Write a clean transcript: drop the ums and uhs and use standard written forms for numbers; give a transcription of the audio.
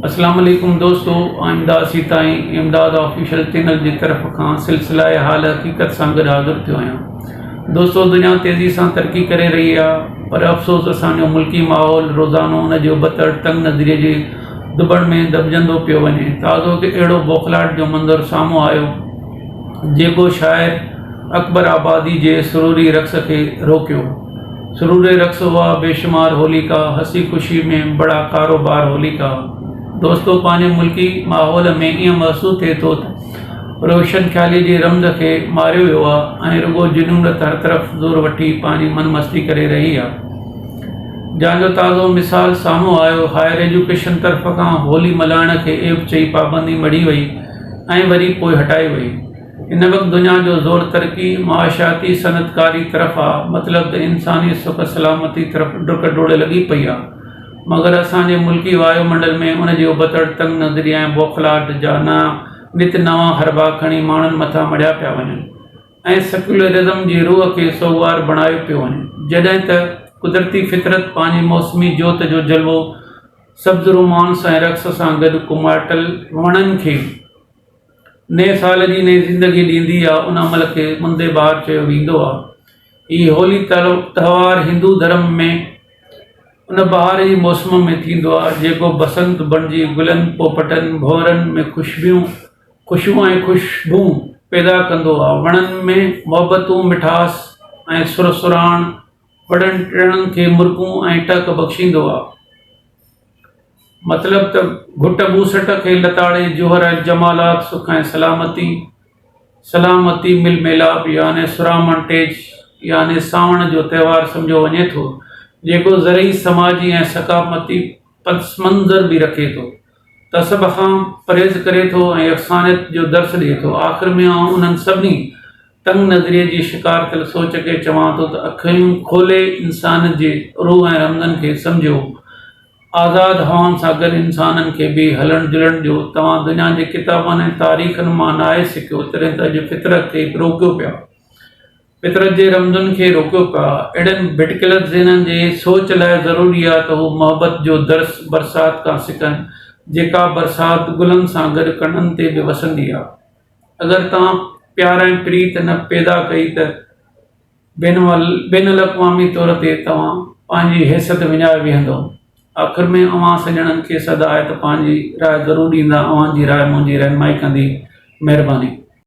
اسلام عليڪم دوستو آئنده اسين تائين امداد آفيشل چينل جي طرف کان سلسله حال حقيقت سان گڏ حاضر ٿيو آهيان دوستو دنيا تيزي سان ترقي ڪري رهي آهي پر افسوس اسان جو ملڪي ماحول روزانو ان جي ابتڙ تنگ نظري جي ڌٻڻ ۾ دٻجندو پيو وڃي تازو هڪ اهڙو بوکلاٽ جو منظر سامهون آيو جيڪو شاعر اڪبر آبادي جي سروري رقص کي روڪيو سرور رقص هئا بيشمار هولي ڪا هسي خوشي ۾ بڙا ڪاروبار هولي ڪا دوستو پنهنجي ملڪي ماحول ۾ ائين محسوس ٿئي ٿو ته روشن خيالي جي رمز کي ماريو ويو آ ۽ رڳو جنونت هر طرف زور وٺي پنهنجي من مستي ڪري رهي آ جنهن جو تازو مثال سامهون آيو هائر ايجوڪيشن طرف کان هولي ملهائڻ کي عيب چئي پابندي مڙهي وئي ۽ وري پوء هٽائي وئي. هن وقت دنيا جو زور ترقي، معاشياتي، صنعتڪاري طرف آ، مطلب ته انساني سک سلامتي طرف ڊڪ ڊوڙ لڳي پئي آ. مگر اسان جي ملڪي وايو منڊل ۾ ان جي ابتڙ تنگ نظري ۽ بوکلاهٽ جا نت نوان حربا کڻي ماڻهن مٿان مڙهيا پيا وڃن ۽ سيڪيولرزم جي روح کي سوڳوار بڻايو پيو وڃي. جڏهن ته قدرتي فطرت پنهنجي موسمي جوت جو جلوو سبز رومانس ۽ رقص سان گڏ ڪماٽل وڻن کي نئين سال جي نئين زندگي ڏيندي آ ان عمل کي مندي بهار چيو ويندو آ. هي هولي تهوار هندو ڌرم ۾ ان بهار جي موسم ۾ ٿيندو آ جيڪو بسنت بڻجي گلن، پوپٽن، ڀونرن ۾ خوشبيون خوشيون ۽ خوشبون پيدا ڪندو آ. وڻن ۾ محبتون، مٺاس ۽ سر سرهاڻ، وڏن ٽڻن کي مرڪون ۽ ٽهڪ بخشيندو آ. مطلب ته گهٽ ٻوسٽ کي لتاڙي جوهر ۽ جمالات سک ۽ سلامتي، سلامتي مل ميلاپ يعني سرامڻ ٽيج يعني سانوڻ جو تهوار سمجهيو وڃي ٿو، جيڪو زرعي، سماجي ۽ ثقافتي پسمنظر به رکي ٿو. تعصب کان پرهيز ڪري ٿو ۽ يڪسانيت جو درس ڏئي ٿو. آخر ۾ آئون انهن سڀني تنگ نظريي جي شڪار ٿيل سوچ کي چوان ٿو ته اکيون کولي انسان جي روح ۽ رمزن کي سمجهيو. آزاد هوائن سان گڏ انسانن کي به هلڻ جلڻ ڏيو. توهان دنيا جي ڪتابن ۽ تاريخن مان ناهي سکيو تڏهن ته اڄ فطرت کي روڪيو پيا. فطرت جي رمزن کي روڪيو پيا. اهڙن ڀٽڪيل ذهنن جي سوچ لاء ضروري آهي ته هو محبت جو درس برسات کان سکن، جيڪا برسات گلن سان گڏ ڪنڊن تي به وسندي آهي. اگر توهان پيار ۽ پريت نه پيدا ڪئي ته بين الاقوامي طور تي توهان پنهنجي حيثيت وڃائي ويهندؤ. آخر ۾ اوهان سڄڻن کي صدا آهي ته پنهنجي راء ضرور ڏيندا. اوهان جي راء منهنجي رهنمائي ڪندي. مهرباني.